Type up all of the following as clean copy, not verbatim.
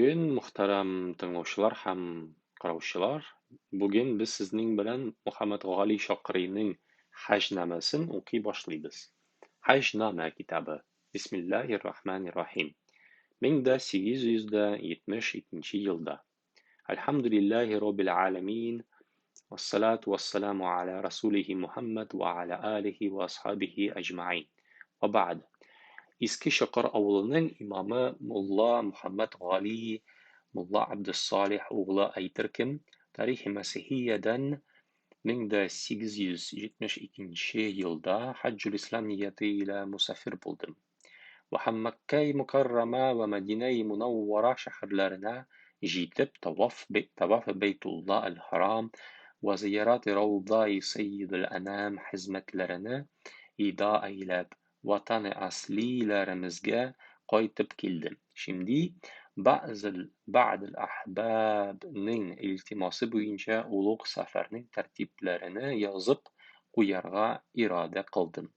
Бүген, мөхтәрәм тыңлаучылар һәм караучылар, бүген без сезнең белән Мөхәммәтгали Чакрыйның Хаҗнамәсен укый башлыйбыз. Хаҗнамә китабы. Бисмиллаһир-рахманир-рахим. 1872 елда. Әлхәмдүлиллаһи роббил аламин. Вассалату вассаламу аля расулихи Мухаммад ва аля алихи ва асхабихи аҗмаин. Ва бa'д. Иске Чокыр авылының имамы мулла Мөхәммәтгали мулла Абдессалих углы Әйтеркем, тарихи мәсихиядән 1872 елда хаҗҗул-ислам нияте илә мосафир булдым. Вә һәм Мәккәи Мөкәррәмә вә Мәдинәи Мөнәввәрә шәһәрләренә җитеп, таваф тавафы Бәйтулла әл-Хәрам вә зиярати Раузаи Сәййидел-Әнам хезмәтләрене ида әйләп, ватаны аслиләремезгә кайтып килдем. Шимди бәгъдел әхбабның илтимасы буенча олуг сәфәрнең тәртипләрене язып куярга ирада кылдым.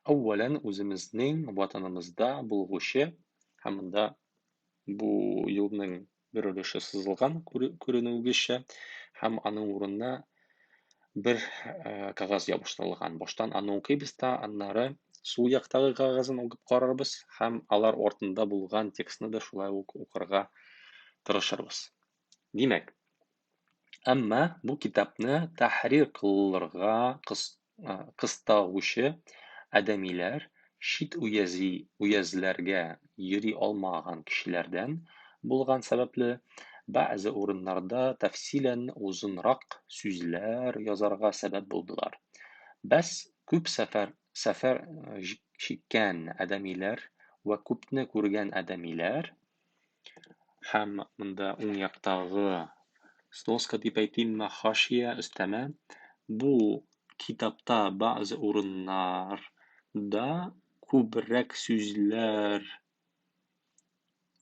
Әүвәлән үземезнең ватанымызда булгучы һәм монда бу юлның бер өлеше сызылган күренүгечә һәм аның урынына бер кәгазь ябыштырылган. Баштан аны укыйбыз та, аннары сул яктагы кәгазен укып карарбыз һәм алар артында булган текстны да шулай ук укырга тырышырбыз. Димәк, әмма бу китапны тәхрир кылырга кыстаучы адәмиләр чит уязи өязләргә йөри алмаган кешеләрдән булган сәбәпле, бәгъзе урыннарда тәфсилән озынрак сүзләр язарга сәбәп булдылар. Бәс, күп сәфәр сәфәр чиккән адәмиләр вә күпне күргән адәмиләр һәм монда уң яктагы сноска дип әйтимме, хашия, өстәмә, бу китапта бәгъзе урыннарда күбрәк сүзләр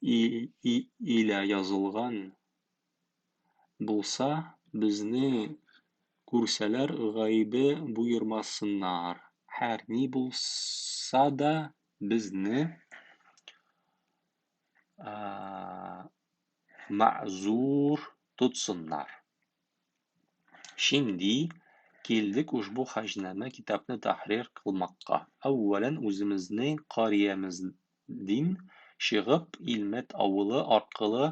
илә язылган булса, безне күрсәләр, гаебе боермасыннар. Һәр ни булса да безне мәгъзур тотсыннар. Шимди килдек ушбу хаҗнамә китапны тәхрир кылмакка. Әүвәлән үземезнең карьямездин чыгып, Илмәт авылы аркылы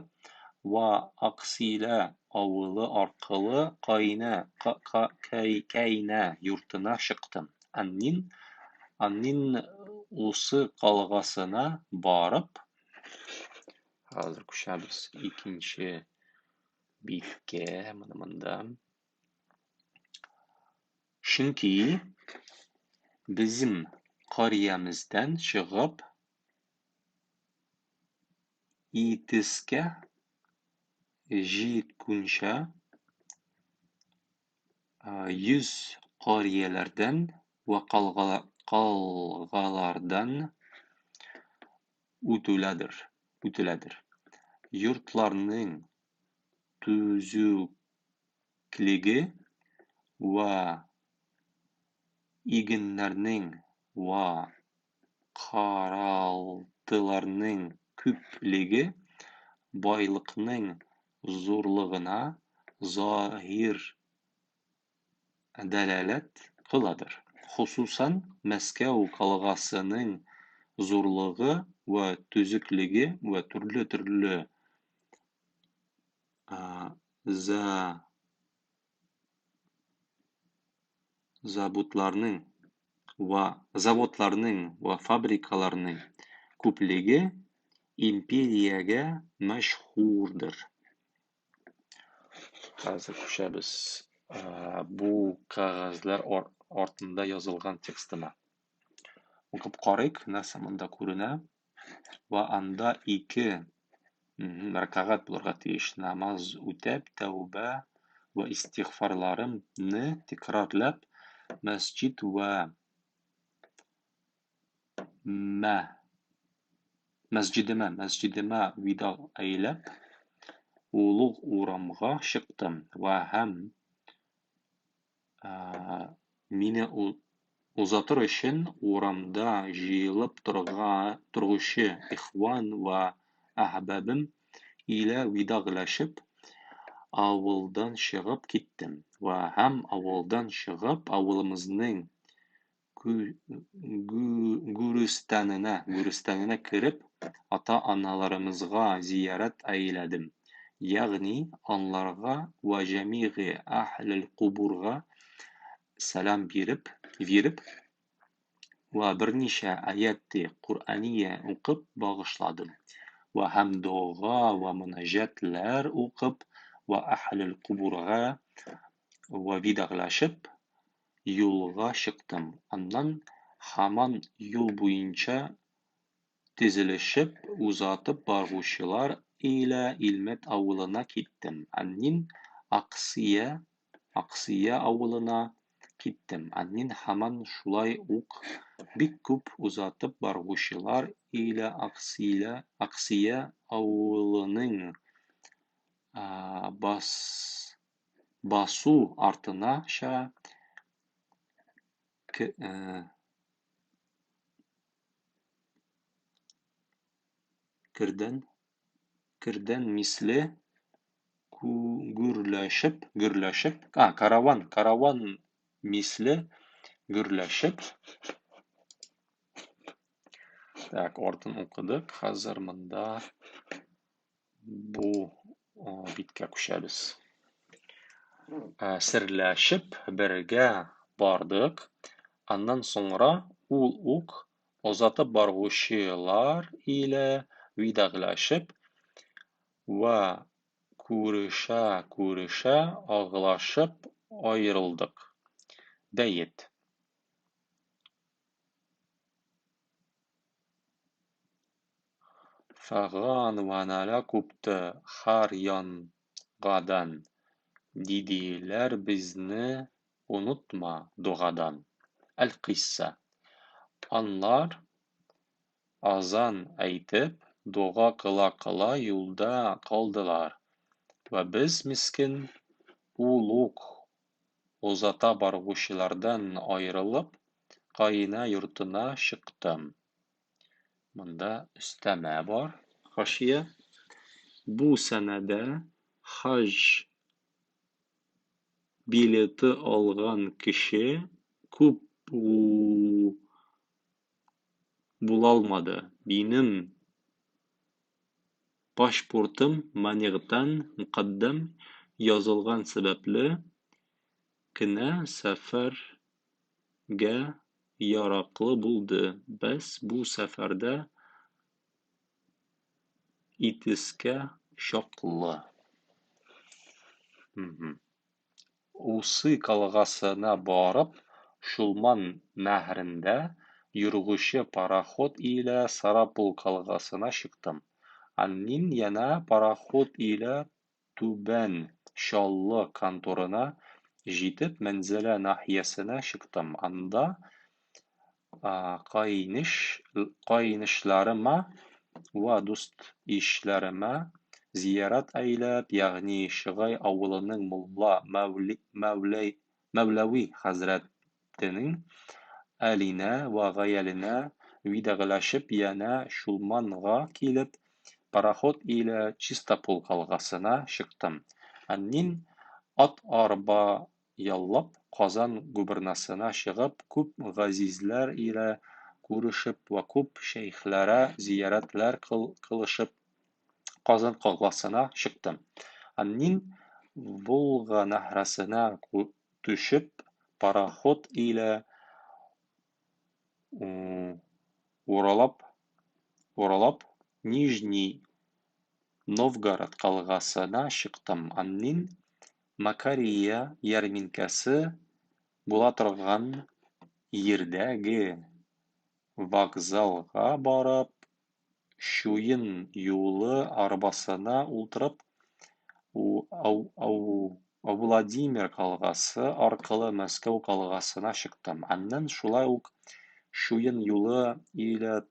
вә Аксилә авылы аркылы Кайнә Кәйнә йортына чыктым. Аннин Аннин Усы калгасына барып, хәзер күчәбез икенче биткә, менә монда. Чөнки безем карьямездән чыгып, Итескә җиткүнчә 100 карьяләрдән вә калгалардан үтүләдер. Үтеләдер. Йортларның төзеклеге вә игеннәрнең вә каралтыларның күплеге байлыкның зурлыгына заһир дәлаләт кыладыр. Хосусан Мәскәү калгасының зурлыгы вә төзеклеге вә төрле-төрле заводларның вә фабрикаларның күплеге империягә мәшһүрдер. Хәзер күчәбез бу кәгазьләр артында язылган текстына. Укып карыйк, нәрсә монда күренә. Вә анда ике рәкәгать булырга тиеш. Намаз үтәп, тәүбә вә истигъфарларымны тәкрарлап, мәсҗид вә мә мәсҗидемә мәсҗидемә видаг әйләп, олуг урамга чыктым вә һәм мине озатыр өчен урамда җыелып торгучы ихван вә әхбабым Илә видагъләшеп, авылдан чыгып киттем. Вә һәм авылдан чыгып, авылымызның гүрстанына кереп, ата-аналарымызга зиярәт әйләдем. Ягъни анларга вә җәмигъи әһлел-кубурга сәлам биреп, вә берничә аяте Коръәния укып багышладым. Вә һәм дога вә монаҗәтләр укып, вә әһлел-кубурга вә видагъләшеп, юлга чыктым. Аннан һаман юл буенча тезелешеп озатып баручылар илә Илмәт авылына киттем. Аннин Аксыя авылына киттем. Аннин һаман шулай ук бик күп озатып баручылар илә Аксыя авылының басу артынача кердән мисле гөрләшеп, караван мисле гөрләшеп. Так, артын укыдык. Хәзер монда бу биткә күчәбез. Серләшеп бергә бардык. Аннан соңра ул ук озатып баручылар илә видагъләшеп вә күрешә-күрешә аглашып аерылдык. Бәет. Фәган вә налә купты һәр янгадан, диделәр безне онытма догадан. Әл-Кыйсса. Анлар азан әйтеп, дога кыла-кыла юлда калдылар. Вә без, мескен, ул ук озата баручылардан аерылып, каенә йортына чыктым. Монда өстәмә бар, хашия. Бу сәнәдә хаҗ билеты алган кеше күп булалмады. Минем пашпортым манигътан мөкаддәм язылган сәбәпле кенә сәфәргә яраклы булды. Бәс, бу сәфәрдә итескә чаклы. Усы калгасына барып, Чулман нәһрендә йөргүче пароход илә Сарапул калгасына чыктым. Аннин янә пароход илә Түбән Чаллы конторына җитеп, Мәнзалә наһиясенә чыктым. Анда каенишләремә вә дуст-ишләремә зиярәт әйләп, ягъни Шыгай авылының мулла Мәүләви хәзрәтенең әленә вә гаяленә видагъләшеп, янә Чулманга килеп, пароход илә Чистопол калгасына чыктым. Аннин ат-арба яллап, Казан губернасына чыгып, күп газизләр илә күрешеп вә күп шәйхләрә зиярәтләр кылышып, Казан калгасына чыктым. Аннин Волга нәһрәсенә төшеп, пароход илә уралап, Нижний Новгород калгасына чыктым. Аннин Макария ярминкәсе була торган йирдәге вокзалга барып, чуен юлы арбасына утырып, Владимир калгасы аркылы Мәскәү калгасына чыктым. Аннан шулай ук чуен юлы илә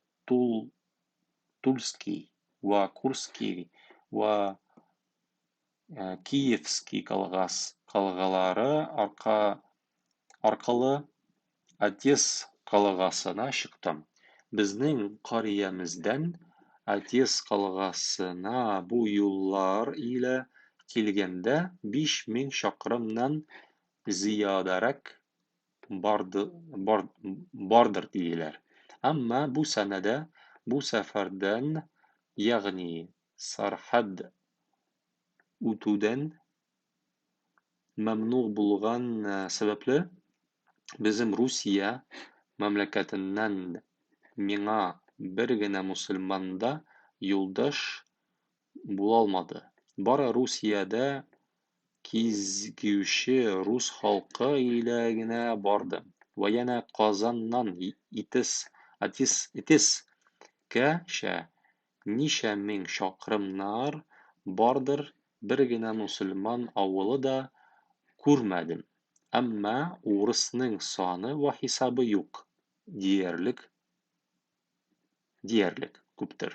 Тульский вә Курский вә Киевский калгалары аркылы Одесс калгасына чыктым. Безнең карьямездән Атес калгасына бу юллар илә килгәндә 5000 чакрымнан зыядарәк бардыр, диделәр. Әмма бу сәнәдә бу сәфәрдән, ягъни сәрхәд үтүдән мәмнуг булган сәбәпле, безем Русия мәмләкәтеннән миңа бер генә мөселман да юлдаш булалмады. Бары Русиядә кизгүче рус халкы илә генә бардым. Вә янә Казаннан Итескәчә ничә мең чакрымнар бардыр, бер генә мөселман авылы да күрмәдем. Әмма урысның саны вә хисабы юк диярлек күптер.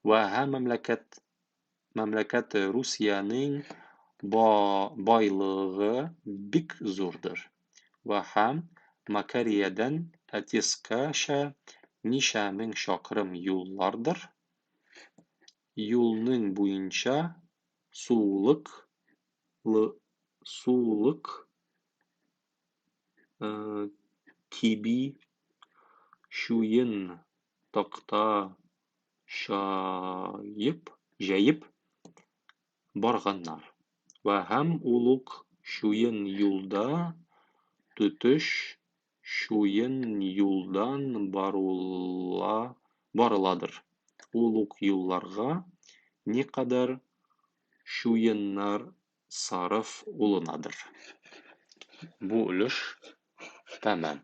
Вә һәм мәмләкәте Русиянең байлыгы бик зурдыр. Вә һәм Макариядән Атескача ничә мең чакрым юллардыр. Юлның буенча сулык киби чуен такта җәеп барганнар. Вә һәм ул ук чуен юлда тотыш чуен юлдан барыладыр. Ул ук юлларга никадәр чуеннар сарыф олынадыр. Бу өлеш тәмам.